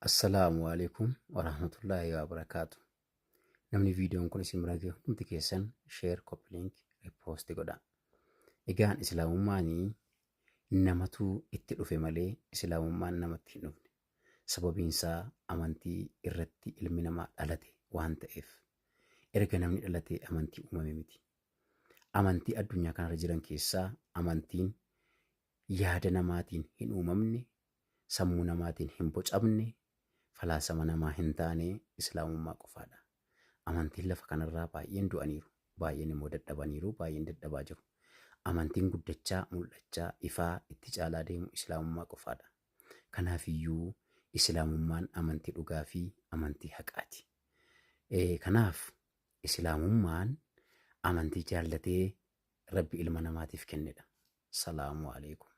Assalaamu alaikum warahmatullaahi wabarakaatu. Namni viidiyoon kun isin bira gahe hundumti keessan share, copy link, repost godha. Egaan islaamummaan namatu itti dhufe malee islaamummaan namatti hin dhufne. Sababiin isaa amantii irratti ilmi namaa dhalate waan ta'eef. Erga namni dhalate amantii uumame miti. Amantii addunyaa kanarra jiran keessaa amantiin yaada namaatiin hin uumamne, sammuu namaatiin hin bocamne, falaasama namaa hin taane Islaamummaa qofaadha. Amantiin lafa kanarraa baay'een du'aniiru, baay'een immoo dadhabaniiru, baay'een dadhabaa jiru. Amantiin guddachaa, mul'achaa, ifaa itti caalaa deemu Islaamummaa qofaadha. Kanaafiyyuu Islaamummaan amantii dhugaa fi amantii haqaati. Kanaaf Islaamummaan amantii jaallatee Rabbi ilma namaatiif kennedha. Salaamu alaikum.